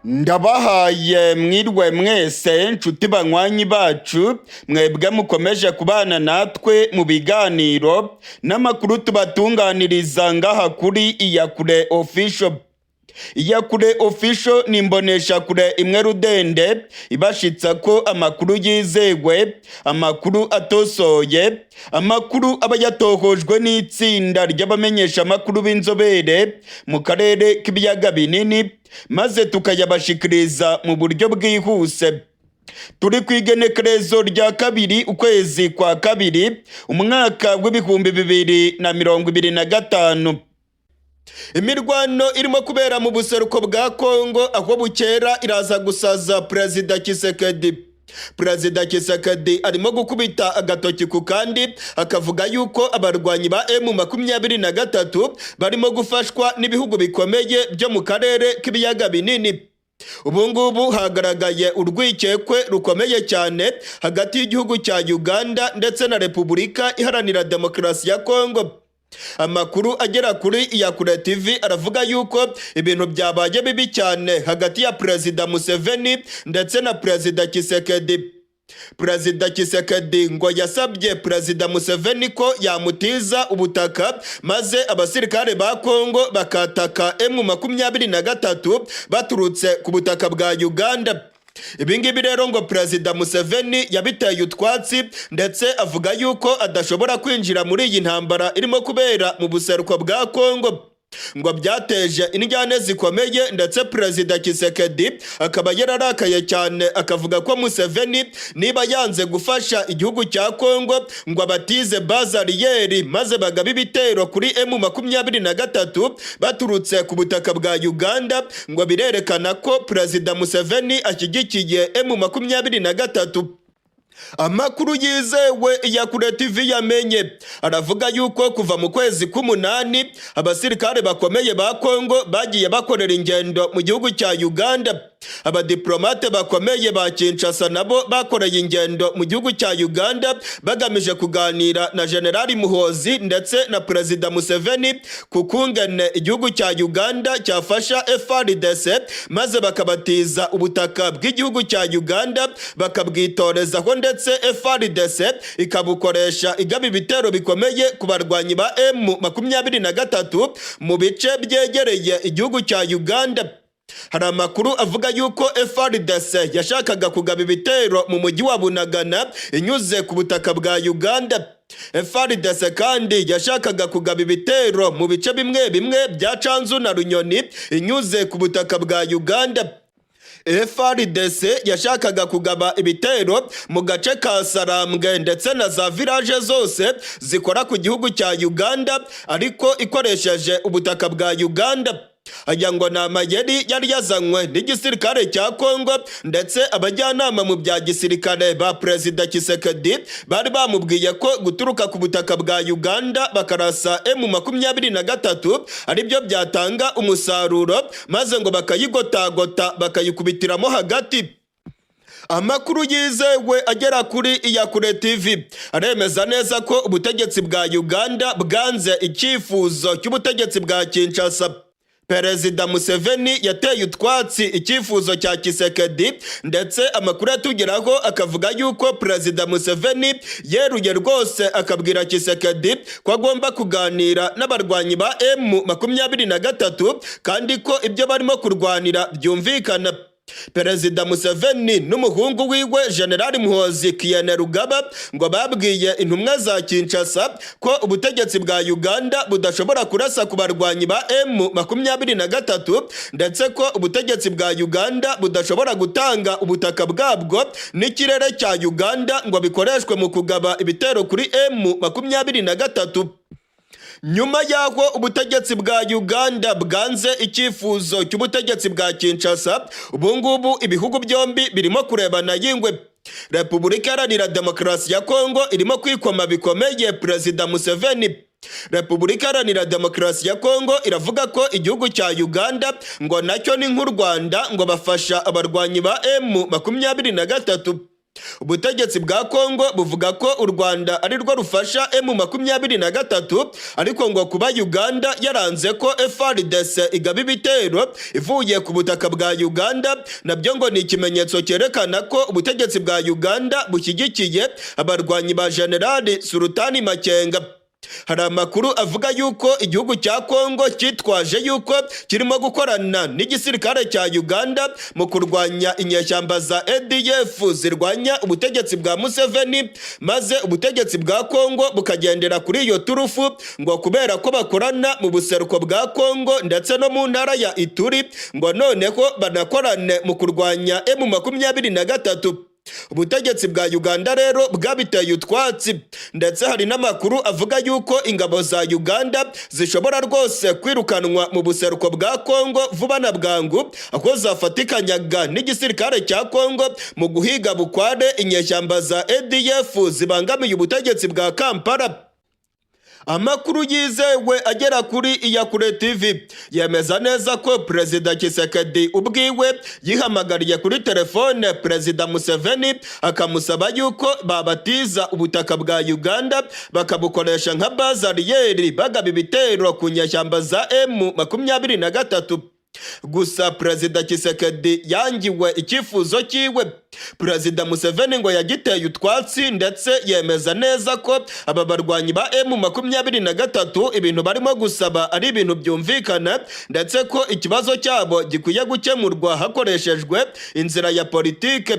Ndabahaye mwirwe mwese, nshuti banywanyi bacu, mwebwe mukomeje kubana natwe mu biganiro n'amakuru tubatunganiriza ngaha kuri Iyakure Official. Iyakure Official ni imboneshakure imwe rudende ibashitsa ko amakuru yizewe, amakuru atosoye, amakuru aba yatohojwe n'itsinda ry'abamenyeshamakuru b'inzobere mu karere k'ibiyaga binini, maze tukayabashikiriza mu buryo bwihuse. Turi ku igenekerezo rya 2 ukwezi kwa 2 umwaka w'2025. Imirwano irimo kubera mu buseruko bwa Kongo aho bukera iraza gusaza Perezida Tshisekedi. Perezida Tshisekedi arimo gukubita agatoki ku kandi, akavuga yuko abarwanyi ba M23 barimo gufashwa n'ibihugu bikomeye byo mu karere k'ibiyaga binini. Ubu ngubu hagaragaye urwikekwe rukomeye cyane hagati y'igihugu cya Uganda ndetse na Repubulika Iharanira Demokarasi ya Kongo. Amakuru agera kuri Iyakure TV aravuga yuko ibintu byabaye bibi cyane hagati ya Perezida Museveni ndetse na Perezida Tshisekedi. Perezida Tshisekedi ngo yasabye Perezida Museveni ko yamutiza ubutaka, maze abasirikare ba Kongo bakataka M23 baturutse ku butaka bwa Uganda. Ibi ngibi rero ngo Perezida Museveni yabiteye utwatsi, ndetse avuga yuko adashobora kwinjira muri iyi ntambara irimo kubera mu buseruko bwa Kongo. Ngo byateje indyane zikomeye, ndetse Perezida Tshisekedi akaba yararakaye cyane, akavuga ko Museveni niba yanze gufasha igihugu cya Kongo ngo abatize base arrière maze bagabe ibitero kuri M23 baturutse ku butaka bwa Uganda, ngo birerekana ko Perezida Museveni ashyigikiye M23. Amakuru yizewe Iyakure TV yamenye aravuga yuko kuva mu kwezi k'umunani abasirikare bakomeye ba Kongo bagiye bakorera ingendo mu gihugu cya Uganda. Abadiplomate bakomeye ba Kinshasa nabo bakoreye ingendo mu gihugu cya Uganda, bagamije kuganira na Generali Muhozi ndetse na Perezida Museveni ku kungene igihugu cya Uganda cyafasha FARDC, maze bakabatiza ubutaka bw'igihugu cya Uganda bakabwitorezaho, ndetse FARDC ikabukoresha igaba ibitero bikomeye ku barwanyi ba M23 mu bice byegereye igihugu cya Uganda. Hari amakuru avuga yuko FARDC yashakaga kugaba ibitero mu mujyi wa Bunagana inyuze ku butaka bwa Uganda. FARDC kandi yashakaga kugaba ibitero mu bice bimwe bimwe bya Canzu na Runyoni inyuze ku butaka bwa Uganda. FARDC yashakaga kugaba ibitero mu gace ka Sarambwe ndetse na za village zose zikora ku gihugu cya Uganda, ariko ikoresheje ubutaka bwa Uganda. Aya ngo ni amayeri yari yazanywe n'igisirikare cya Kongo, ndetse abajyanama mu bya gisirikare ba Perezida Tshisekedi bari bamubwiye ko guturuka ku butaka bwa Uganda bakarasa M23 aribyo byatanga umusaruro, maze ngo bakayigotagota bakayikubitiramo hagati. Amakuru yizewe agera kuri Iyakure TV aremeza neza ko ubutegetsi bwa Uganda bwanze icyifuzo cy'ubutegetsi bwa Kinshasa. Perezida Museveni yateye utwatsi icyifuzo cya Tshisekedi, ndetse amakuru atugeraho akavuga yuko Perezida Museveni yeruye rwose akabwira Tshisekedi ko agomba kuganira n'abarwanyi ba M23 kandi ko ibyo barimo kurwanira byumvikana. Perezida Museveni n'umuhungu wiwe Generali Muhozi Kainerugaba ngo babwiye intumwa za Kinshasa ko ubutegetsi bwa Uganda budashobora kurasa ku barwanyi ba M23, ndetse ko ubutegetsi bwa Uganda budashobora gutanga ubutaka bwabwo n'ikirere cya Uganda ngo bikoreshwe mu kugaba ibitero kuri M23. Nyuma y'aho ubutegetsi bwa Uganda bwanze icyifuzo cy'ubutegetsi bwa Kinshasa, ubu ngubu ibihugu byombi birimo kurebana y'ingwe. Repubulika Iharanira Demokarasi ya Kongo irimo kwikoma bikomeye Perezida Museveni. Repubulika Iharanira Demokarasi ya Kongo iravuga ko igihugu cya Uganda ngo nacyo ni nk'u Rwanda, ngo bafasha abarwanyi ba M23. Ubutegetsi bwa Kongo buvuga ko u Rwanda ari rwo rufasha M23, ariko ngo kuba Uganda yaranze ko FARDC igaba ibitero ivuye ku butaka bwa Uganda, nabyo ngo ni ikimenyetso cyerekana ko ubutegetsi bwa Uganda bushyigikiye abarwanyi ba Generali Sultani Makenga. Hari amakuru avuga yuko igihugu cya Kongo cyitwaje yuko kirimo gukorana n'igisirikare cya Uganda mu kurwanya inyeshyamba za ADF zirwanya ubutegetsi bwa Museveni, maze ubutegetsi bwa Kongo bukagendera kuri iyo turufu, ngo kubera ko bakorana mu buseruko bwa Kongo ndetse no mu ntara ya Ituri, ngo noneho banakorane mu kurwanya M23. Ubutegetsi bwa Uganda rero bwabiteye utwatsi, ndetse hari n'amakuru avuga yuko ingabo za Uganda zishobora rwose kwirukanwa mu buseruko bwa Kongo vuba na bwangu, aho zafatikanyaga n'igisirikare cya Kongo mu guhiga bukware inyeshyamba za ADF zibangamiye ubutegetsi bwa Kampala. Amakuru yizewe agera kuri Iyakure TV yemeza neza ko Perezida Tshisekedi ubwiwe yihamagariye kuri telefone Perezida Museveni, akamusaba yuko babatiza ubutaka bwa Uganda bakabukoresha nka base arrière bagaba ibitero ku nyeshyamba za M23. Gusa Perezida Tshisekedi yangiwe icyifuzo cyiwe. Perezida Museveni ngo yagiteye utwatsi, ndetse yemeza neza ko aba barwanyi ba M23 ibintu barimo gusaba ari ibintu byumvikana, ndetse ko ikibazo cyabo gikwiye gukemurwa hakoreshejwe inzira ya politike.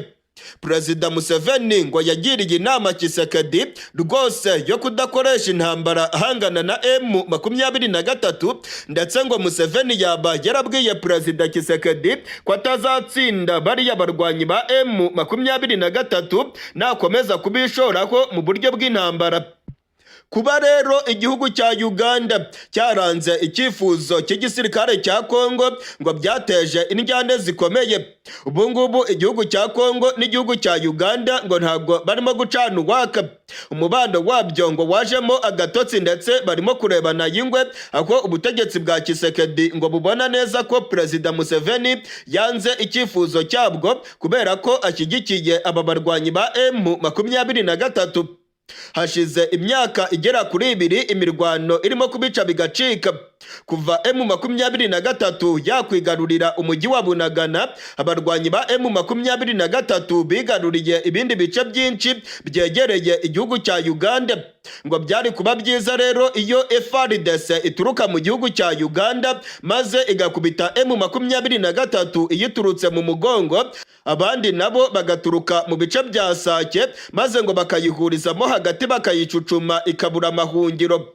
Perezida Museveni ngo yagiriye inama Tshisekedi rwose yo kudakoresha intambara ahangana na M23, ndetse ngo Museveni yaba yarabwiye Perezida Tshisekedi ko atazatsinda bariya barwanyi ba M23 nakomeza kubishoraho mu buryo bw'intambara. Kuba rero igihugu cya Uganda cyaranze icyifuzo cy'igisirikare cya Kongo, ngo byateje indyane zikomeye. Ubu ngubu igihugu cya Kongo n'igihugu cya Uganda ngo ntabwo barimo gucana uwaka. Umubano wabyo ngo wajemo agatotsi, ndetse barimo kurebana y'ingwe, aho ubutegetsi bwa Tshisekedi ngo bubona neza ko Perezida Museveni yanze icyifuzo cyabwo kubera ko ashyigikiye aba barwanyi ba M23. Hashize imyaka igera kuri 2 imirwano irimo kubica bigacika. Kuva M23 yakwigarurira umujyi wa Bunagana, abarwanyi ba M23 bigaruriye ibindi bice byinshi byegereye igihugu cya Uganda. Ngo byari kuba byiza rero iyo FARDC ituruka mu gihugu cya Uganda maze igakubita M23 iyiturutse mu mugongo, abandi nabo bagaturuka mu bice bya Sake, maze ngo bakayihurizamo hagati, bakayicucuma ikabura amahungiro.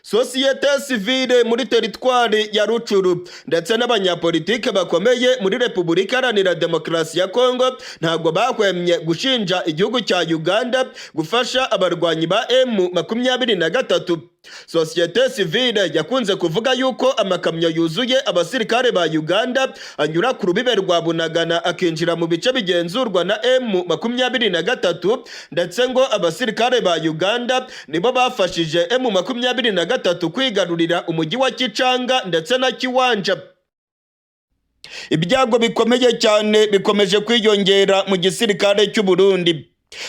Sosiyete sivile muri teritwari ya Rutshuru ndetse n'abanyapolitike bakomeye muri Repubulika Iharanira Demokarasi ya Kongo ntabwo bahwemye gushinja igihugu cya Uganda gufasha abarwanyi ba M23. Sosiyete sivile yakunze kuvuga yuko amakamyo yuzuye abasirikare ba Uganda anyura ku rubibe rwa Bunagana akinjira mu bice bigenzurwa na M23, ndetse ngo abasirikare ba Uganda nibo bafashije M23 kwigarurira umujyi wa Kicanga ndetse na Kiwanja. Ibyago bikomeye cyane bikomeje kwiyongera mu gisirikare cy'u Burundi.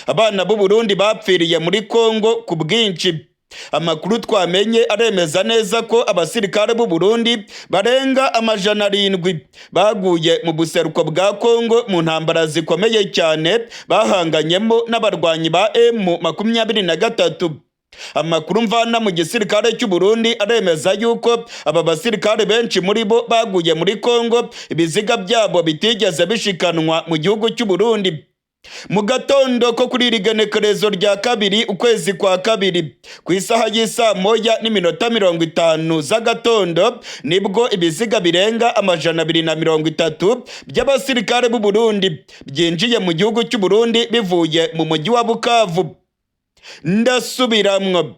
Abana b'u Burundi bapfiriye muri Kongo ku bwinshi. Amakuru twamenye aremeza neza ko abasirikare b'u Burundi barenga 700 baguye mu buseruko bwa Kongo mu ntambara zikomeye cyane bahanganyemo n'abarwanyi ba M23. Amakuru mvana mu gisirikare cy'u Burundi aremeza yuko aba basirikare benshi muri bo baguye muri Kongo, ibiziga byabo bitigeze bishikanwa mu gihugu cy'u Burundi. Mu gatondo ko kuri iri genekerezo rya 2 ukwezi kwa 2, ku isaha y'isaa 1:50 z'agatondo, nibwo ibiziga birenga 230 by'abasirikare b'u Burundi byinjiye mu gihugu cy'u Burundi bivuye mu mujyi wa Bukavu. Ndasubiramwo,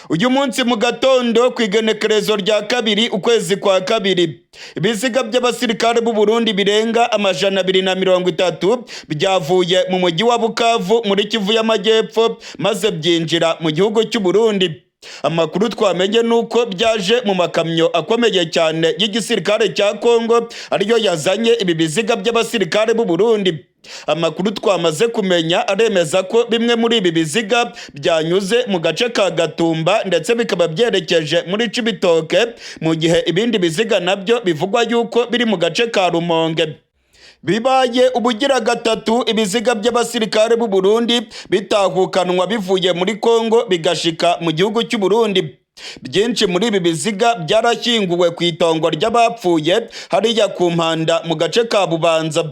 uyu munsi mu gatondo ku igenekerezo rya 2 ukwezi kwa 2, ibiziga by'abasirikare b'u Burundi birenga 230 byavuye mu mujyi wa Bukavu muri Kivu y'Amajyepfo, maze byinjira mu gihugu cy'u Burundi. Amakuru twamenye nuko byaje mu makamyo akomeye cyane y'igisirikare cya Kongo, ariyo yazanye ibi biziga by'abasirikare b'u Burundi. Amakuru twamaze kumenya aremeza ko bimwe muri ibi biziga byanyuze mu gace ka Gatumba ndetse bikaba byerekeje muri Cibitoke, mu gihe ibindi biziga nabyo bivugwa yuko biri mu gace ka Rumonge. Bibaye ubugira gatatu ibiziga by'abasirikare b'u Burundi bitahukanwa bivuye muri Kongo bigashika mu gihugu cy'u Burundi. Byinshi muri ibi biziga byarashyinguwe ku itongo ry'abapfuye hariya ku Mpanda mu gace ka Bubanza.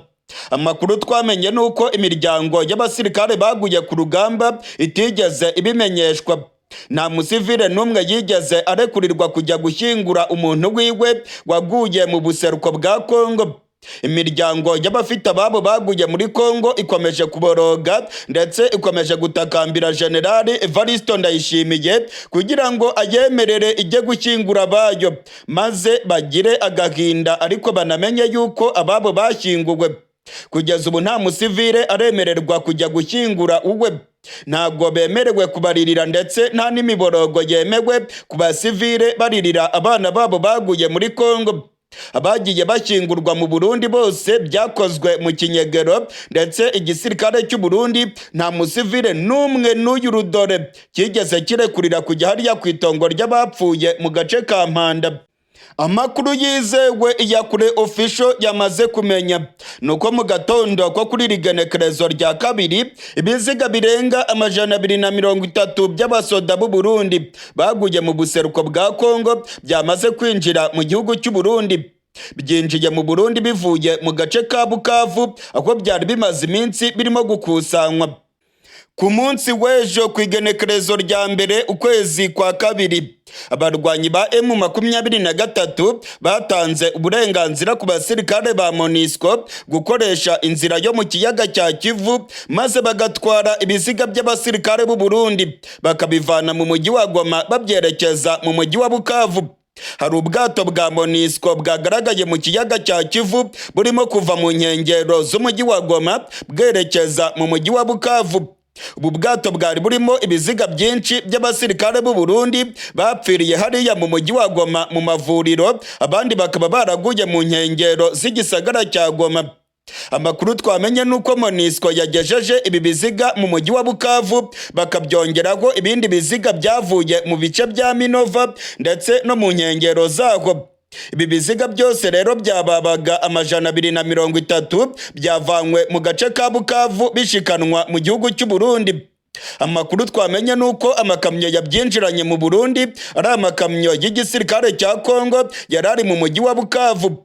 Amakuru twamenye ni uko imiryango y'abasirikare baguye ku rugamba itigeze ibimenyeshwa. Nta musivile n'umwe yigeze arekurirwa kujya gushyingura umuntu wiwe waguye mu buseruko bwa Kongo. Imiryango y'abafite ababo baguye muri Kongo ikomeje kuboroga ndetse ikomeje gutakambira Generali Evaristo Ndayishimiye kugira ngo ayemerere ijye gushyingura abayo, maze bagire agahinda ariko banamenye yuko ababo bashyinguwe. Kugeza ubu nta musivile aremererwa kujya gushyingura uwe, ntabwo bemerewe kubaririra ndetse nta n'imiborogo yemewe ku basivile baririra abana babo baguye muri Kongo. Abagiye bashyingurwa mu Burundi bose byakozwe mu kinyegero, ndetse igisirikare cy'u Burundi nta musivile n'umwe n'uyu rudore kigeze kirekurira kujya hariya ku itongo ry'abapfuye mu gace ka Mpanda. Amakuru yizewe Iyakure Official yamaze kumenya nuko mu gatondo ko kuri iri genekerezo rya kabiri ibiziga birenga 230 by'abasoda b'u Burundi baguye mu buseruko bwa Kongo byamaze kwinjira mu gihugu cy'u Burundi. Byinjiye mu Burundi bivuye mu gace ka Bukavu aho byari bimaze iminsi birimo gukusanywa. Ku munsi w'ejo ku igenekerezo rya mbere ukwezi kwa kabiri, abarwanyi ba M23 batanze uburenganzira ku basirikare ba MONUSCO gukoresha inzira yo mu kiyaga cya Kivu, maze bagatwara ibiziga by'abasirikare b'u Burundi bakabivana mu mujyi wa Goma babyerekeza mu mujyi wa Bukavu. Hari ubwato bwa MONUSCO bwagaragaye mu kiyaga cya Kivu burimo kuva mu nkengero z'umujyi wa Goma bwerekeza mu mujyi wa Bukavu. Ubu bwato bwari burimo ibiziga byinshi by'abasirikare b'u Burundi bapfiriye hariya mu mujyi wa Goma mu mavuriro, abandi bakaba baraguye mu nkengero z'igisagara cya Goma. Amakuru twamenye nuko MONUSCO yagejeje ibi biziga mu mujyi wa Bukavu, bakabyongeraho ibindi biziga byavuye mu bice bya Minova ndetse no mu nkengero zaho. Ibi biziga byose rero byababaga 230 byavanywe mu gace ka Bukavu bishikanwa mu gihugu cy'u Burundi. Amakuru twamenye nuko amakamyo yabyinjiranye mu Burundi ari amakamyo y'igisirikare cya Kongo yari ari mu mujyi wa Bukavu.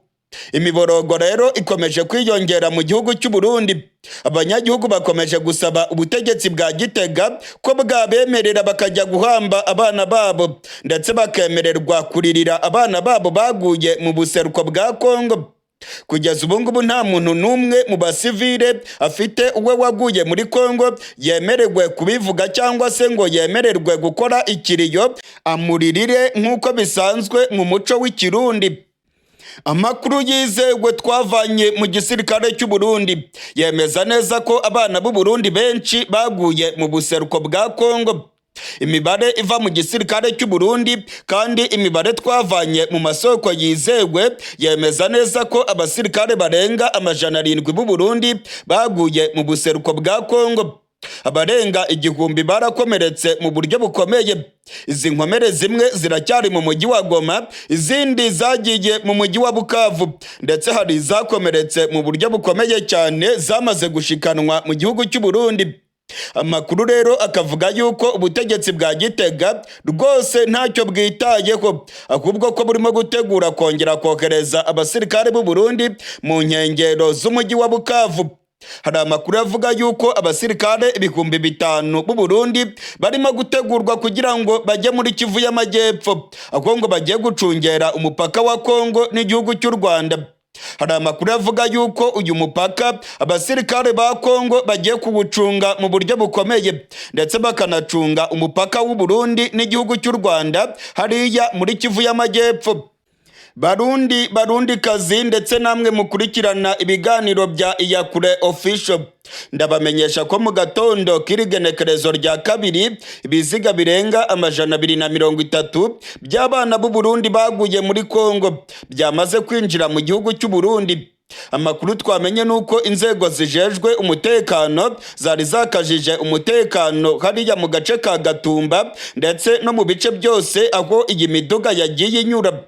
Imiborogo rero ikomeje kwiyongera mu gihugu cy'u Burundi. Abanyagihugu bakomeje gusaba ubutegetsi bwa Gitega ko bwabemerera bakajya guhamba abana babo, ndetse bakemererwa kuririra abana babo baguye mu buseruko bwa Kongo. Kugeza ubu ngubu nta muntu n'umwe mu basivile afite uwe waguye muri Kongo yemererwe kubivuga cyangwa se ngo yemererwe gukora ikiriyo amuririre nk'uko bisanzwe mu muco w'Ikirundi. Amakuru yizewe twavanye mu gisirikare cy'u Burundi yemeza neza ko abana b'u Burundi benshi baguye mu buseruko bwa Kongo. Imibare iva mu gisirikare cy'u Burundi kandi imibare twavanye mu masoko yizewe yemeza neza ko abasirikare barenga 700 b'u Burundi baguye mu buseruko bwa Kongo. Abarenga 1000 barakomeretse mu buryo bukomeye. Izi nkomere zimwe ziracyari mu mujyi wa Goma, izindi zagiye mu mujyi wa Bukavu, ndetse hari izakomeretse mu buryo bukomeye cyane zamaze gushikanwa mu gihugu cy'u Burundi. Amakuru rero akavuga yuko ubutegetsi bwa Gitega rwose ntacyo bwitayeho, ahubwo ko burimo gutegura kongera kohereza abasirikare b'u Burundi mu nkengero z'umujyi wa Bukavu. Hari amakuru avuga yuko abasirikare 5000 b'u Burundi barimo gutegurwa kugira ngo bajye muri Kivu y'Amajyepfo, aho ngo bagiye gucungera umupaka wa Kongo n'igihugu cy'u Rwanda. Hari amakuru avuga yuko uyu mupaka abasirikare ba Kongo bagiye kuwucunga mu buryo bukomeye, ndetse bakanacunga umupaka w'u Burundi n'igihugu cy'u Rwanda hariya muri Kivu y'Amajyepfo. Barundi, Barundikazi, ndetse namwe mukurikirana ibiganiro bya Iyakure Official, ndabamenyesha ko mu gatondo k'irigenekerezo rya kabiri ibiziga birenga 230 by'abana b'u Burundi baguye muri Kongo byamaze kwinjira mu gihugu cy'u Burundi. Amakuru twamenye ni uko inzego zijejwe umutekano zari zakajije umutekano hariya mu gace ka Gatumba ndetse no mu bice byose aho iyi miduga yagiye inyura.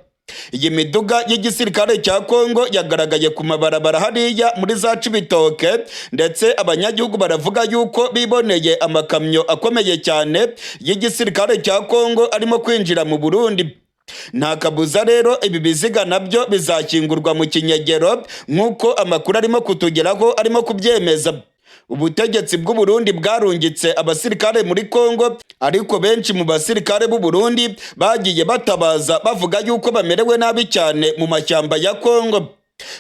Iyi miduga y'igisirikare cya Kongo yagaragaye ku mabarabara hariya muri za Cibitoke, ndetse abanyagihugu baravuga yuko biboneye amakamyo akomeye cyane y'igisirikare cya Kongo arimo kwinjira mu Burundi. Nta kabuza rero ibi biziga nabyo bizakingurwa mu kinyegero, nk'uko amakuru arimo kutugeraho arimo kubyemeza. Ubutegetsi bw'u Burundi bwarungitse abasirikare muri Kongo, ariko benshi mu basirikare b'u Burundi bagiye batabaza bavuga yuko bamerewe nabi cyane mu mashyamba ya Kongo.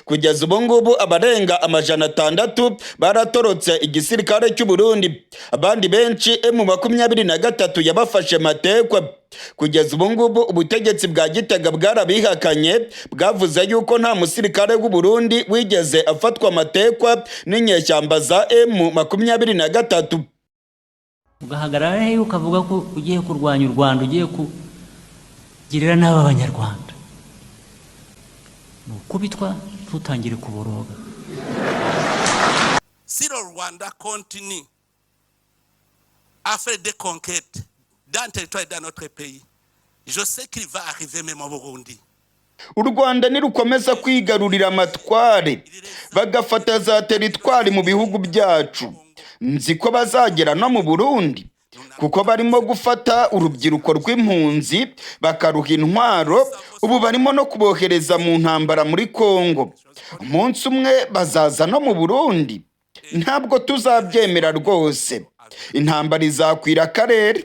Kugeza ubu ngubu abarenga 600 baratorotse igisirikare cy'u Burundi, abandi benshi M23 yabafashe matekwa. Kugeza ubu ngubu ubutegetsi bwa Gitega bwarabihakanye, bwavuze yuko nta musirikare w'u Burundi wigeze afatwa amatekwa n'inyeshyamba za M23. Ugahagarara hehe ukavuga ko ugiye kurwanya u Rwanda, ugiye kugirira nabi Abanyarwanda? Ni ukubitwa, ntutangire kuboroga. Si le Rwanda continue à faire des conquêtes dans le territoire et dans notre pays, je sais qu'il va arriver même au Burundi. U Rwanda nirukomeza kwigarurira amatware, bagafata za teritwari mu bihugu byacu, nzi ko bazagera no mu Burundi, kuko barimo gufata urubyiruko rw'impunzi bakaruha intwaro. Ubu barimo no kubohereza mu ntambara muri Kongo. Umunsi umwe bazaza no mu Burundi. Ntabwo tuzabyemera rwose. Intambara izakwira akarere.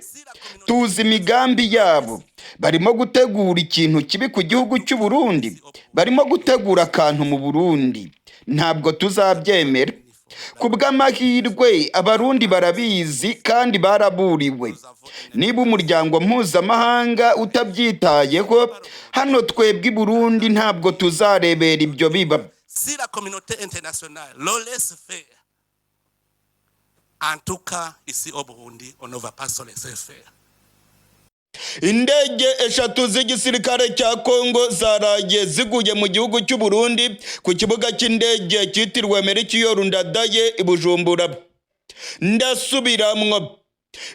Tuzi imigambi yabo. Barimo gutegura ikintu kibi ku gihugu cy'u Burundi, barimo gutegura akantu mu Burundi. Ntabwo tuzabyemera. Ku bw'amahirwe Abarundi barabizi kandi baraburiwe. Niba umuryango mpuzamahanga utabyitayeho, hano twebwe i Burundi ntabwo tuzarebera ibyo biba. Si la communauté internationale le laisse faire, en tout cas, ici au Burundi, on ne va pas se laisser faire. Indege eshatu z'igisirikare cya Kongo zaraye ziguye mu gihugu cy'u Burundi ku kibuga cy'indege cyitiriwe Melchior Ndadaye i Bujumbura. Ndasubiramwo,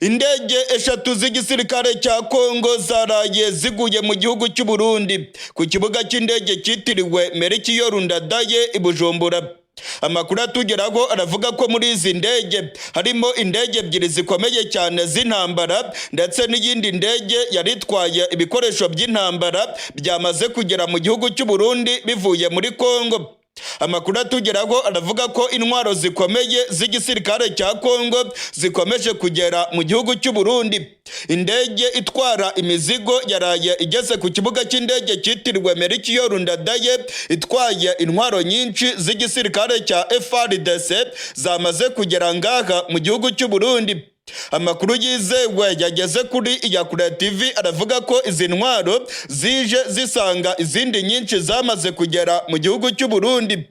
indege eshatu z'igisirikare cya Kongo zaraye ziguye mu gihugu cy'u Burundi ku kibuga cy'indege cyitiriwe Melchior Ndadaye i Bujumbura. Amakuru atugeraho aravuga ko muri izi ndege harimo indege ebyiri zikomeye cyane z'intambara, ndetse n'iyindi ndege yari itwaye ibikoresho by'intambara byamaze kugera mu gihugu cy'u Burundi bivuye muri Kongo. Amakuru atugeraho aravuga ko intwaro zikomeye z'igisirikare cya Kongo zikomeje kugera mu gihugu cy'u Burundi. Indege itwara imizigo yaraye igeze ku kibuga cy'indege cyitiriwe Melchior Ndadaye itwaye intwaro nyinshi z'igisirikare cya FARDC zamaze kugera ngaha mu gihugu cy'u Burundi. Amakuru yizewe yageze kuri Iyakure TV aravuga ko izi ntwaro zije zisanga izindi nyinshi zamaze kugera mu gihugu cy'u Burundi.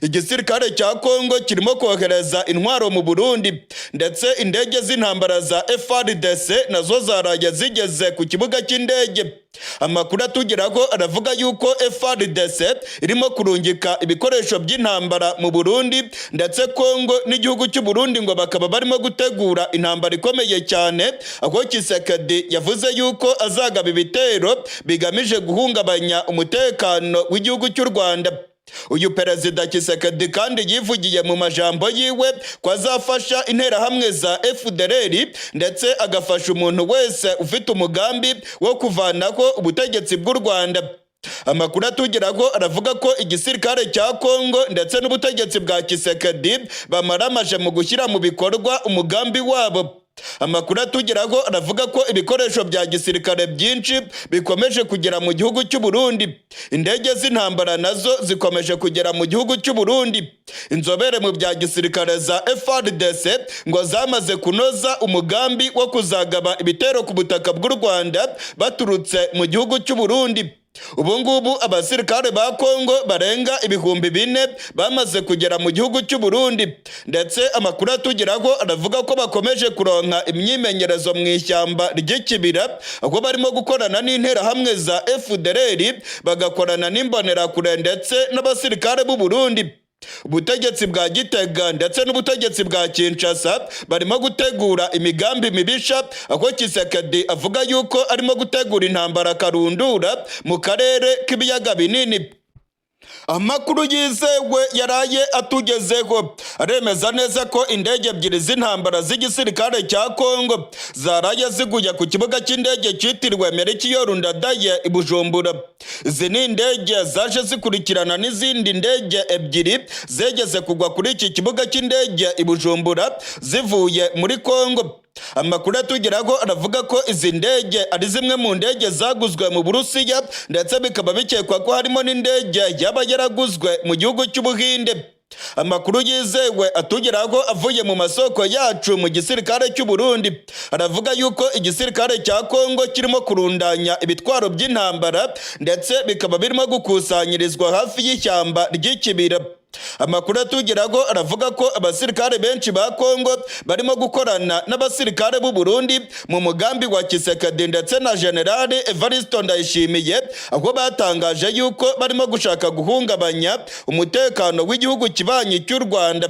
Igisirikare cya Kongo kirimo kohereza intwaro mu Burundi, ndetse indege z'intambara za FARDC nazo zaraye zigeze ku kibuga cy'indege. Amakuru atugeraho aravuga yuko FARDC irimo kurungika ibikoresho by'intambara mu Burundi, ndetse Kongo n'igihugu cy'u Burundi ngo bakaba barimo gutegura intambara ikomeye cyane, aho Tshisekedi yavuze yuko azagaba ibitero bigamije guhungabanya umutekano w'igihugu cy'u Rwanda. Uyu Perezida Tshisekedi kandi yivugiye mu majambo yiwe ko azafasha Interahamwe za FDLR, ndetse agafasha umuntu wese ufite umugambi wo kuvanaho ubutegetsi bw'u Rwanda. Amakuru atugeraho aravuga ko igisirikare cya Kongo ndetse n'ubutegetsi bwa Tshisekedi bamaramaje mu gushyira mu bikorwa umugambi wabo. Amakuru atugeraho aravuga ko ibikoresho bya gisirikare byinshi bikomeje kugera mu gihugu cy'u Burundi. Indege z'intambara nazo zikomeje kugera mu gihugu cy'u Burundi. Inzobere mu bya gisirikare za FARDC ngo zamaze kunoza umugambi wo kuzagaba ibitero ku butaka bw'u Rwanda baturutse mu gihugu cy'u Burundi. Ubu ngubu abasirikare ba Kongo barenga 4000 bamaze kugera mu gihugu cy'u Burundi, ndetse amakuru atugeraho aravuga ko bakomeje kuronka imyimenyerezo mu ishyamba ry'Ikibira, aho barimo gukorana n'interahamwe za FDLR, bagakorana n'imbonerakure ndetse n'abasirikare b'u Burundi. Ubutegetsi bwa Gitega ndetse n'ubutegetsi bwa Kinshasa barimo gutegura imigambi mibisha, aho Tshisekedi avuga yuko arimo gutegura intambara karundura mu karere k'ibiyaga binini. Amakuru yizewe yaraye atugezeho aremeza neza ko indege ebyiri z'intambara z'igisirikare cya Kongo zaraye ziguye ku kibuga cy'indege cyitiriwe Melchior Ndadaye i Bujumbura. Izi ni indege zaje zikurikirana n'izindi ndege ebyiri zegeze kugwa kuri iki kibuga cy'indege i Bujumbura zivuye muri Kongo. Amakuru atugeraho aravuga ko izi ndege ari zimwe mu ndege zaguzwe mu Burusiya, ndetse bikaba bikekwa ko harimo n'indege yaba yaraguzwe mu gihugu cy'Ubuhinde. Amakuru yizewe atugeraho avuye mu masoko yacu mu gisirikare cy'u Burundi aravuga yuko igisirikare cya Kongo kirimo kurundanya ibitwaro by'intambara, ndetse bikaba birimo gukusanyirizwa hafi y'ishyamba ry'Ikibira. Amakuru atugeraho aravuga ko abasirikare benshi ba Kongo barimo gukorana n'abasirikare b'u Burundi mu mugambi wa Tshisekedi ndetse na General Evariste Ndayishimiye, aho batangaje yuko barimo gushaka guhungabanya umutekano w'igihugu kibanyi cy'u Rwanda.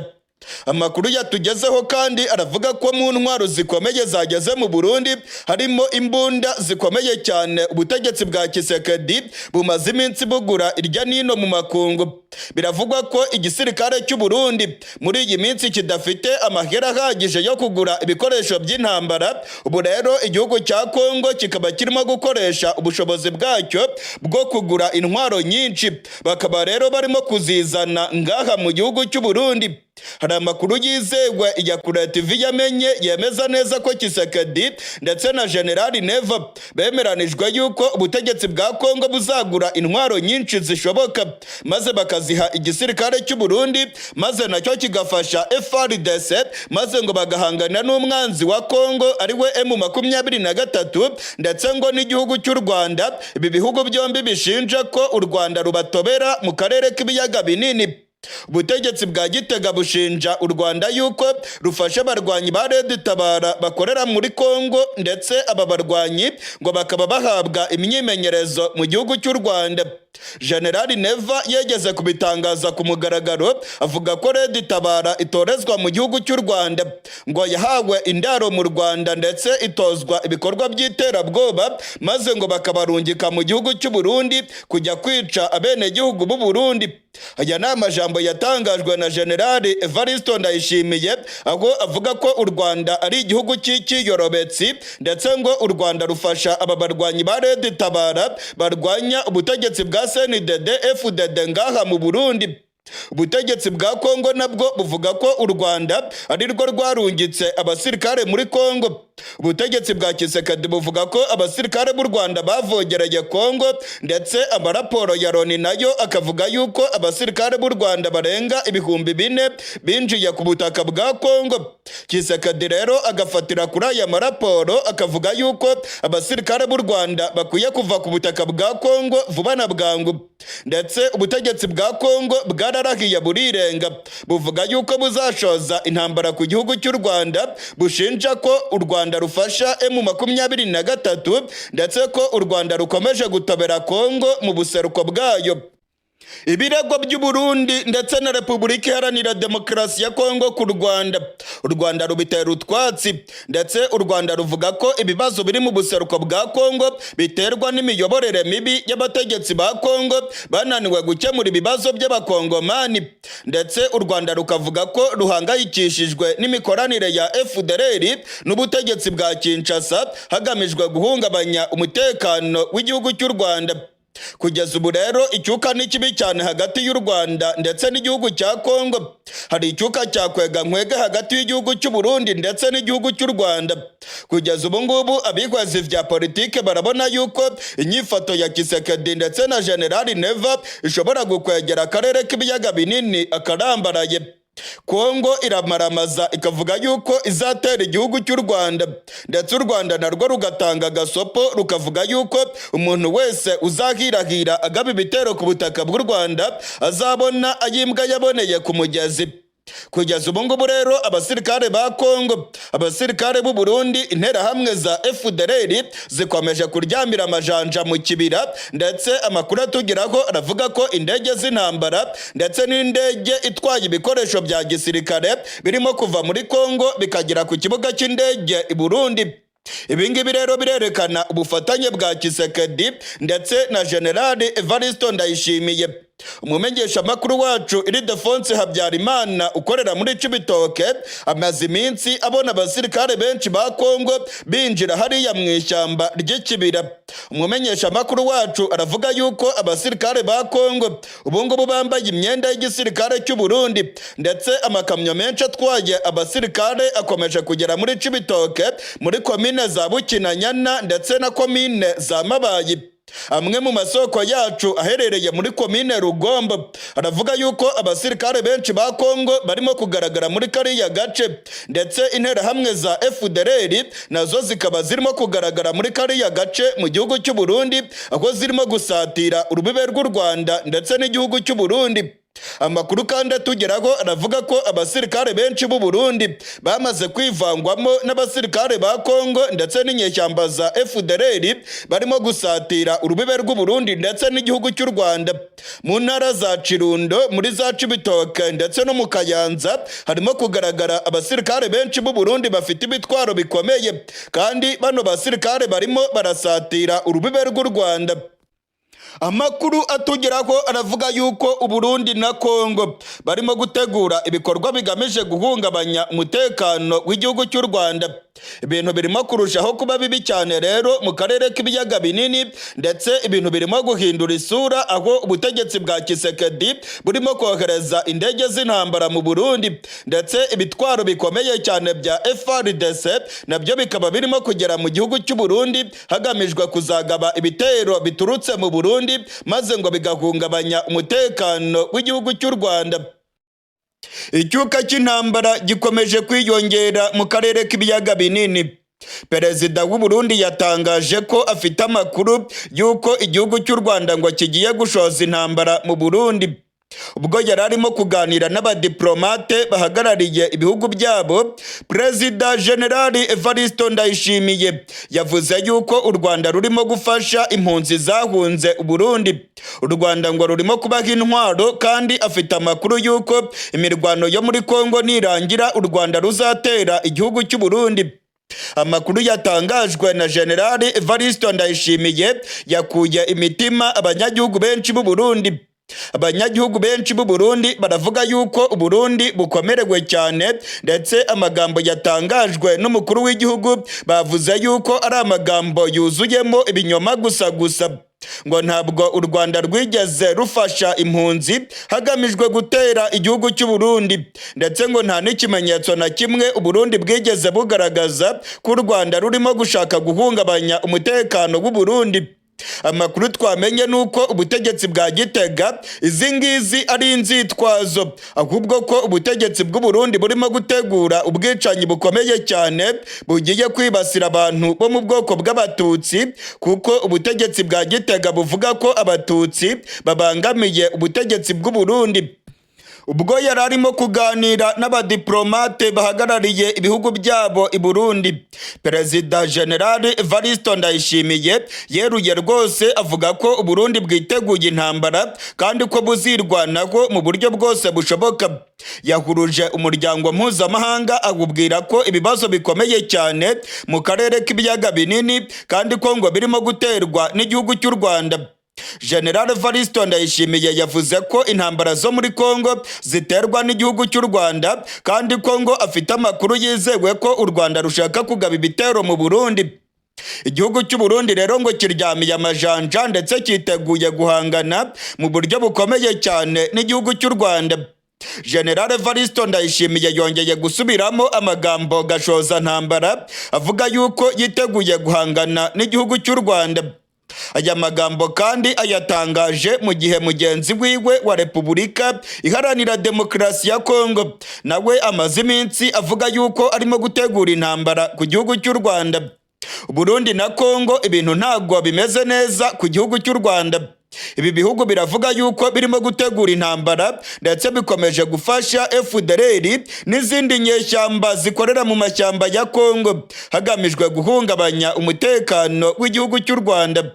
Amakuru yatugezeho kandi aravuga ko mu ntwaro zikomeye zageze mu Burundi harimo imbunda zikomeye cyane ubutegetsi bwa Tshisekedi bumaze iminsi bugura irya nino mu makungu. Biravugwa ko igisirikare cy'u Burundi muri iyi minsi kidafite amahera ahagije yo kugura ibikoresho by'intambara. Ubu rero igihugu cya Kongo kikaba kirimo gukoresha ubushobozi bwacyo bwo kugura intwaro nyinshi, bakaba rero barimo kuzizana ngaha mu gihugu cy'u Burundi. Hari amakuru yizewe iya Kure TV yamenye yemeza neza ko Tshisekedi ndetse na General Neva bemeranijwe yuko ubutegetsi bwa Kongo buzagura intwaro nyinshi zishoboka, maze bakaziha igisirikare cy'u Burundi, maze nacyo kigafasha FARDC, maze ngo bagahangana n'umwanzi wa Kongo ari we M23, ndetse ngo n'igihugu cy'u Rwanda. Ibi bihugu byombi bishinja ko u Rwanda rubatobera mu karere k'ibiyaga binini. Ubutegetsi bwa Gitega bushinja u Rwanda yuko rufasha abarwanyi ba Red Tabara bakorera muri Kongo, ndetse aba barwanyi ngo bakaba bahabwa imyimenyerezo mu gihugu cy'u Rwanda. General Neva yegeze kubitangaza ku mugaragaro, avuga ko Red Tabara itorezwa mu gihugu cy'u Rwanda, ngo yahawe indaro mu Rwanda ndetse itozwa ibikorwa by'iterabwoba, maze ngo bakabarungika mu gihugu cy'u Burundi kujya kwica abenegihugu b'u Burundi. Aya ni amajambo yatangajwe na General Evariste Ndayishimiye, aho avuga ko u Rwanda ari igihugu cy'ikiyorobetsi, ndetse ngo u Rwanda rufasha aba barwanyi ba Red Tabara barwanya ubutegetsi bwa CNDD FDD ngaha mu Burundi. Ubutegetsi bwa Kongo nabwo buvuga ko u Rwanda ari rwo rwarungitse abasirikare muri Kongo. Ubutegetsi bwa Tshisekedi buvuga ko abasirikare b'u Rwanda bavogereye Kongo, ndetse amaraporo ya Loni nayo akavuga yuko abasirikare b'u Rwanda barenga 4000 binjiye ku butaka bwa Kongo. Tshisekedi rero agafatira kuri aya maraporo, akavuga yuko abasirikare b'u Rwanda bakwiye kuva ku butaka bwa Kongo vuba na bwangu. Ndetse ubutegetsi bwa Kongo bwararahiye burirenga, buvuga yuko buzashoza intambara ku gihugu cy'u Rwanda, bushinja ko u Rwanda rufasha M23, ndetse ko u Rwanda rukomeje gutobera Kongo mu buseruko bwayo. Ibirego by'u Burundi ndetse na Repubulika Iharanira Demokarasi ya Kongo ku Rwanda, u Rwanda rubitera utwatsi, ndetse u Rwanda ruvuga ko ibibazo biri mu buseruko bwa Kongo biterwa n'imiyoborere mibi y'abategetsi ba Kongo bananiwe gukemura ibibazo by'abakongomani, ndetse u Rwanda rukavuga ko ruhangayikishijwe n'imikoranire ya FDLR n'ubutegetsi bwa Kinshasa hagamijwe guhungabanya umutekano w'igihugu cy'u Rwanda. Kugeza ubu rero icyuka ni kibi cyane hagati y'u Rwanda ndetse n'igihugu cya Kongo. Hari icyuka cya kwega nkwege hagati y'igihugu cy'u Burundi ndetse n'igihugu cy'u Rwanda. Kugeza ubu ngubu abihwezi vya politike barabona yuko inyifato ya Tshisekedi ndetse na General Neva ishobora gukwegera akarere k'ibiyaga binini akarambaraye. Kongo iramaramaza ikavuga yuko izatera igihugu cy'u Rwanda, ndetse u Rwanda narwo rugatanga agasopo, rukavuga yuko umuntu wese uzahirahira agaba ibitero ku butaka bw'u Rwanda azabona ayimbwa yaboneye ku mugezi. Kugeza ubu ngubu rero, abasirikare ba Kongo, abasirikare b'u Burundi, interahamwe za FDLR zikomeje kuryamira amajanja mu kibira, ndetse amakuru atugeraho aravuga ko indege z'intambara ndetse n'indege itwaye ibikoresho bya gisirikare birimo kuva muri Kongo bikagera ku kibuga cy'indege i Burundi. Ibi ngibi rero birerekana ubufatanye bwa Tshisekedi ndetse na Generali Evaristo Ndayishimiye. Umumenyeshamakuru wacu Iridefonse Habyarimana ukorera muri Cibitoke amaze iminsi abona abasirikare benshi ba Kongo binjira hariya mu ishyamba ry'ikibira. Umumenyeshamakuru wacu aravuga yuko abasirikare ba Kongo ubu ngubu bambaye imyenda y'igisirikare cy'u Burundi, ndetse amakamyo menshi atwaye abasirikare akomeje kugera muri Cibitoke, muri komine za Bukinanyana ndetse na komine za Mabayi. Amwe mu masoko yacu aherereye muri komine Rugombo aravuga yuko abasirikare benshi ba Kongo barimo kugaragara muri kariya gace, ndetse interahamwe za FDLR nazo zikaba zirimo kugaragara muri kariya gace mu gihugu cy'u Burundi, aho zirimo gusatira urubibe rw'u Rwanda ndetse n'igihugu cy'u Burundi. Amakuru kandi atugeraho aravuga ko abasirikare benshi b'u Burundi bamaze kwivangwamo n'abasirikare ba Kongo ndetse n'inyeshyamba za FDLR barimo gusatira urubibe rw'u Burundi ndetse n'igihugu cy'u Rwanda. Mu ntara za Kirundo, muri za Cibitoke ndetse no mu Kayanza harimo kugaragara abasirikare benshi b'u Burundi bafite ibitwaro bikomeye, kandi bano basirikare barimo barasatira urubibe rw'u Rwanda. Amakuru atugeraho aravuga yuko Uburundi na Kongo barimo gutegura ibikorwa bigamije guhungabanya umutekano w'igihugu cy'u Rwanda. Ibintu birimo kurushaho kuba bibi cyane rero mu karere k'ibiyaga binini, ndetse ibintu birimo guhindura isura, aho ubutegetsi bwa Tshisekedi burimo kohereza indege z'intambara mu Burundi, ndetse ibitwaro bikomeye cyane bya FARDC nabyo bikaba birimo kugera mu gihugu cy'u Burundi, hagamijwe kuzagaba ibitero biturutse mu Burundi, maze ngo bigahungabanya umutekano w'igihugu cy'u Rwanda. Icyuka cy'intambara gikomeje kwiyongera mu karere k'ibiyaga binini. Perezida w'u Burundi yatangaje ko afite amakuru y'uko igihugu cy'u Rwanda ngo kigiye gushoza intambara mu Burundi. Ubwo yari arimo kuganira n'abadiplomate bahagarariye ibihugu byabo, Perezida Generali Evaristo Ndayishimiye yavuze yuko u Rwanda rurimo gufasha impunzi zahunze u Burundi. U Rwanda ngo rurimo kubaha intwaro, kandi afite amakuru y'uko imirwano yo muri Kongo nirangira u Rwanda ruzatera igihugu cy'u Burundi. Amakuru yatangajwe na Generali Evaristo Ndayishimiye yakuye imitima abanyagihugu benshi b'u Burundi. Abanyagihugu benshi b'u Burundi baravuga yuko u Burundi bukomerewe cyane, ndetse amagambo yatangajwe n'umukuru w'igihugu bavuze yuko ari amagambo yuzuyemo ibinyoma gusa gusa. Ngo ntabwo u Rwanda rwigeze rufasha impunzi hagamijwe gutera igihugu cy'u Burundi, ndetse ngo nta n'ikimenyetso na kimwe u Burundi bwigeze bugaragaza ko u Rwanda rurimo gushaka guhungabanya umutekano w'u Burundi. Amakuru twamenye ni uko ubutegetsi bwa Gitega izi ngizi ari inzitwazo, ahubwo ko ubutegetsi bw'u Burundi burimo gutegura ubwicanyi bukomeye cyane bugiye kwibasira abantu bo mu bwoko bw'Abatutsi, kuko ubutegetsi bwa Gitega buvuga ko Abatutsi babangamiye ubutegetsi bw'u Burundi. Ubwo yari arimo kuganira n'abadiplomate bahagarariye ibihugu byabo i Burundi, Perezida Generali Evaristo Ndayishimiye yeruye rwose avuga ko Uburundi bwiteguye intambara kandi ko buzirwanaho mu buryo bwose bushoboka. Yahuruje umuryango mpuzamahanga awubwira ko ibibazo bikomeye cyane mu karere k'ibiyaga binini, kandi ko ngo birimo guterwa n'igihugu cy'u Rwanda. General Evaristo Ndayishimiye yavuze ko intambara zo muri Kongo ziterwa n'igihugu cy'u Rwanda, kandi ko ngo afite amakuru yizewe ko u Rwanda rushaka kugaba ibitero mu Burundi. Igihugu cy'u Burundi rero ngo kiryamiye amajanja, ndetse cyiteguye guhangana mu buryo bukomeye cyane n'igihugu cy'u Rwanda. General Evaristo Ndayishimiye yongeye gusubiramo amagambo gashoza ntambara, avuga yuko yiteguye guhangana n'igihugu cy'u Rwanda. Aya magambo kandi ayatangaje mu gihe mugenzi wiwe wa Repubulika Iharanira Demokarasi ya Kongo nawe amaze iminsi avuga yuko arimo gutegura intambara ku gihugu cy'u Rwanda. Burundi na Kongo ibintu ntabwo bimeze neza ku gihugu cy'u Rwanda. Ibi bihugu biravuga yuko birimo gutegura intambara, ndetse bikomeje gufasha FDLR n'izindi nyeshyamba zikorera mu mashyamba ya Kongo, hagamijwe guhungabanya umutekano w'igihugu cy'u Rwanda.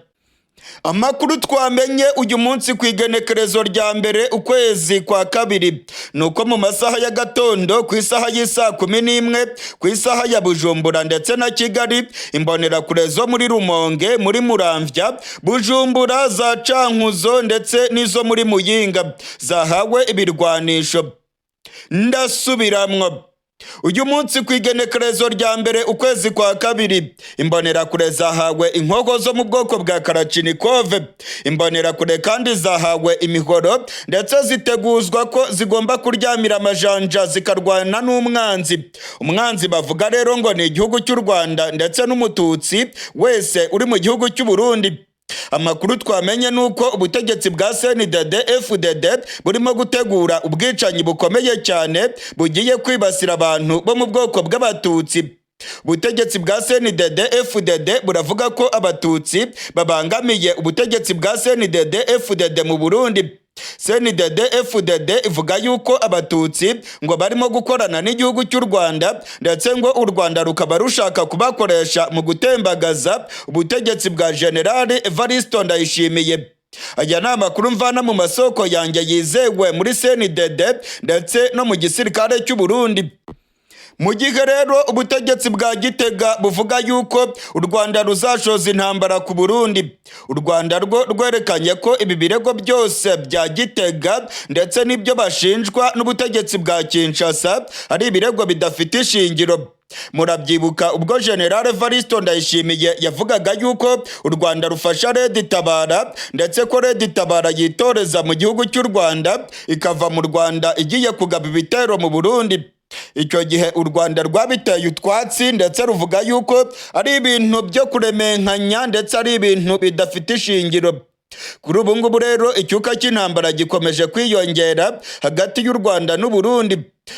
Amakuru twamenye uyu munsi ku igenekerezo rya 1 ukwezi kwa 2 ni uko mu masaha ya gatondo, ku isaha y'isaa 11 ku isaha ya Bujumbura ndetse na Kigali, imbonerakure zo muri Rumonge, muri Muramvya, Bujumbura, za Cankuzo ndetse n'izo muri Muyinga zahawe ibirwanisho. Ndasubiramwo: uyu munsi ku igenekerezo rya 1 ukwezi kwa 2, imbonerakure zahawe inkoho zo mu bwoko bwa Kalachnikov. Imbonerakure kandi zahawe imihoro, ndetse ziteguzwa ko zigomba kuryamira amajanja zikarwana n'umwanzi. Umwanzi bavuga rero ngo ni igihugu cy'u Rwanda ndetse n'umututsi wese uri mu gihugu cy'u Burundi. Amakuru twamenye ni uko ubutegetsi bwa CNDD FDD burimo gutegura ubwicanyi bukomeye cyane bugiye kwibasira abantu bo mu bwoko bw'abatutsi. Ubutegetsi bwa CNDD FDD buravuga ko abatutsi babangamiye ubutegetsi bwa CNDD FDD mu Burundi. CNDD FDD ivuga yuko abatutsi ngo barimo gukorana n'igihugu cy'u Rwanda, ndetse ngo u Rwanda rukaba rushaka kubakoresha mu gutembagaza ubutegetsi bwa General Evariste Ndayishimiye. Aya ni amakuru mvana mu masoko yanjye yizewe muri CNDD ndetse no mu gisirikare cy'u Burundi. Mu gihe rero ubutegetsi bwa Gitega buvuga yuko u Rwanda ruzashoza intambara ku Burundi, u Rwanda rwo rwerekanye ko ibi birego byose bya Gitega ndetse n'ibyo bashinjwa n'ubutegetsi bwa Kinshasa ari ibirego bidafite ishingiro. Murabyibuka ubwo General Evariste Ndayishimiye yavugaga yuko u Rwanda rufasha Red Tabara, ndetse ko Red Tabara yitoreza mu gihugu cy'u Rwanda, ikava mu Rwanda igiye kugaba ibitero mu Burundi. Icyo gihe u Rwanda rwabiteye utwatsi, ndetse ruvuga yuko ari ibintu byo kuremenkanya, ndetse ari ibintu bidafite ishingiro. Kuri ubu ngubu rero icyuka cy'intambara gikomeje kwiyongera hagati y'u Rwanda n'u Burundi.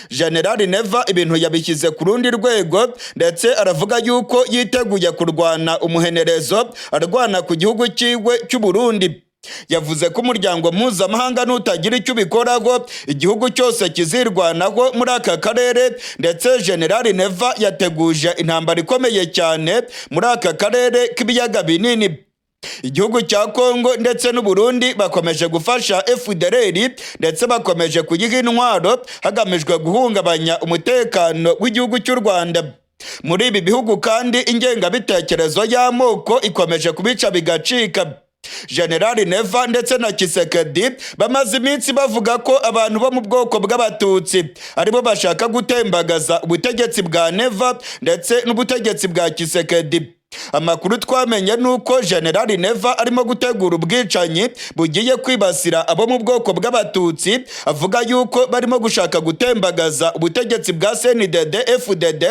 General Neva ibintu yabishyize ku rundi rwego, ndetse aravuga yuko yiteguye kurwana umuhenerezo, arwana ku gihugu cyiwe cy'u Burundi. Yavuze ko umuryango mpuzamahanga nutagira icyo ubikoraho, igihugu cyose kizirwanaho muri aka karere, ndetse General Neva yateguje intambara ikomeye cyane muri aka karere k'ibiyaga binini. Igihugu cya Kongo ndetse n'u Burundi bakomeje gufasha FDLR, ndetse bakomeje kuyiha intwaro hagamijwe guhungabanya umutekano w'igihugu cy'u Rwanda. Muri ibi bihugu kandi ingengabitekerezo y'amoko ikomeje kubica bigacika. General Neva ndetse na Tshisekedi bamaze iminsi bavuga ko abantu bo mu bwoko bw'abatutsi aribo bashaka gutembagaza ubutegetsi bwa Neva ndetse n'ubutegetsi bwa Tshisekedi. Amakuru twamenye ni uko General Neva arimo gutegura ubwicanyi bugiye kwibasira abo mu bwoko bw'abatutsi, avuga yuko barimo gushaka gutembagaza ubutegetsi bwa CNDD FDD.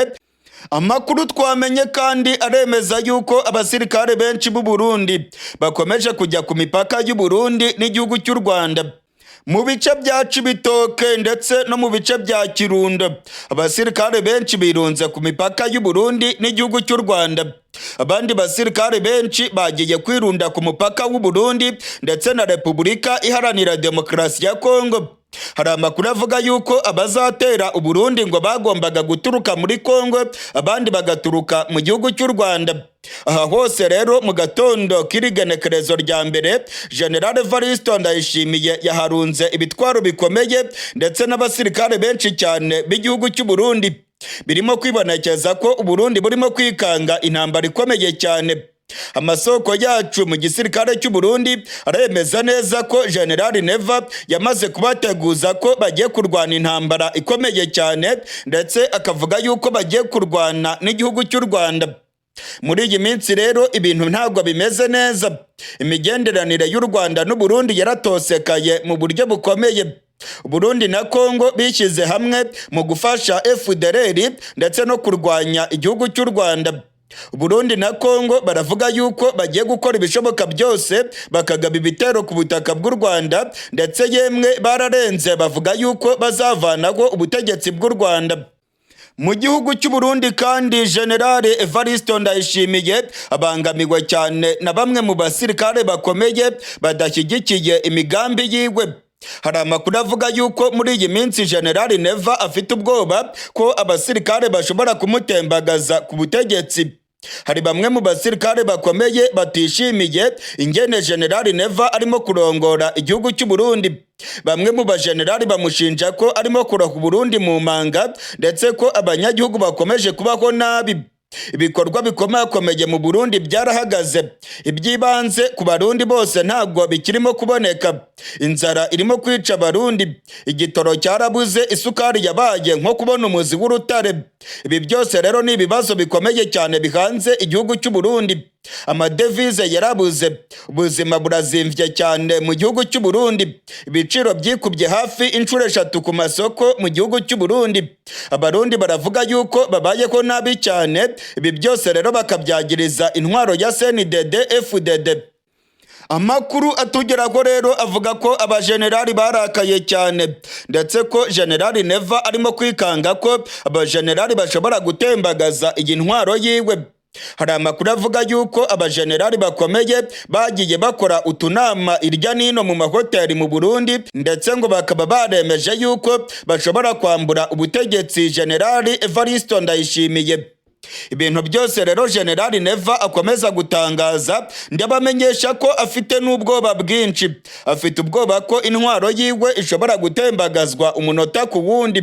Amakuru twamenye kandi aremeza yuko abasirikare benshi b'u Burundi bakomeje kujya ku mipaka y'u Burundi n'igihugu cy'u Rwanda. Mu bice bya Cibitoke ndetse no mu bice bya Kirundo, abasirikare benshi birunze ku mipaka y'u Burundi n'igihugu cy'u Rwanda. Abandi basirikare benshi bagiye kwirunda ku mupaka w'u Burundi ndetse na Repubulika Iharanira Demokarasi ya Kongo. Hari amakuru avuga yuko abazatera Uburundi ngo bagombaga guturuka muri Kongo, abandi bagaturuka mu gihugu cy'u Rwanda. Aha hose rero mu gatondo k'irigenekerezo rya 1, General Evariste Ndayishimiye yaharunze ibitwaro bikomeye ndetse n'abasirikare benshi cyane b'igihugu cy'u Burundi. Birimo kwibonekeza ko Uburundi burimo kwikanga intambara ikomeye cyane. Amasoko yacu mu gisirikare cy'u Burundi aremeza neza ko General Neva yamaze kubateguza ko bagiye kurwana intambara ikomeye cyane, ndetse akavuga yuko bagiye kurwana n'igihugu cy'u Rwanda. Muri iyi minsi rero ibintu ntabwo bimeze neza. Imigenderanire y'u Rwanda n'u Burundi yaratosekaye mu buryo bukomeye. Burundi na Kongo bishyize hamwe mu gufasha FDLR ndetse no kurwanya igihugu cy'u Rwanda. Burundi na Kongo baravuga yuko bagiye gukora ibishoboka byose bakagaba ibitero ku butaka bw'u Rwanda, ndetse yemwe bararenze bavuga yuko bazavanaho ubutegetsi bw'u Rwanda. Mu gihugu cy'u Burundi kandi, General Evariste Ndayishimiye abangamiwe cyane na bamwe mu basirikare bakomeye badashyigikiye imigambi yiwe. Hari amakuru avuga yuko muri iyi minsi General Neva afite ubwoba ko abasirikare bashobora kumutembagaza ku butegetsi. Hari bamwe mu basirikare bakomeye batishimiye ingene General Neva arimo kurongora igihugu cy'u Burundi. Bamwe mu bajenerali bamushinja ko arimo kuroha Burundi mu manga, ndetse ko abanyagihugu bakomeje kubaho nabi. Ibikorwa bikomakomeye mu Burundi byarahagaze, iby'ibanze ku Barundi bose ntabwo bikirimo kuboneka. Inzara irimo kwica Abarundi, igitoro cyarabuze, isukari yabaye nko kubona umuzi w'urutare. Ibi byose rero ni ibibazo bikomeye cyane bihanze igihugu cy'u Burundi. Amadevize yarabuze, ubuzima burazimvye cyane mu gihugu cy'u Burundi. Ibiciro byikubye hafi inshuro 3 ku masoko mu gihugu cy'u Burundi. Abarundi baravuga yuko babayeho nabi cyane. Ibi byose rero bakabyagiriza intwaro ya CNDD FDD. Amakuru atugeraho rero avuga ko abajenerali barakaye cyane, ndetse ko Generali Neva arimo kwikanga ko abajenerali bashobora gutembagaza iyi ntwaro yiwe. Hari amakuru avuga yuko abajenerali bakomeye bagiye bakora utunama irya nino mu mahoteli mu Burundi, ndetse ngo bakaba baremeje yuko bashobora kwambura ubutegetsi Generali Evariste Ndayishimiye. Ibintu byose rero Generali Neva akomeza gutangaza, ndabamenyesha ko afite n'ubwoba bwinshi. Afite ubwoba ko intwaro yiwe ishobora gutembagazwa umunota ku wundi.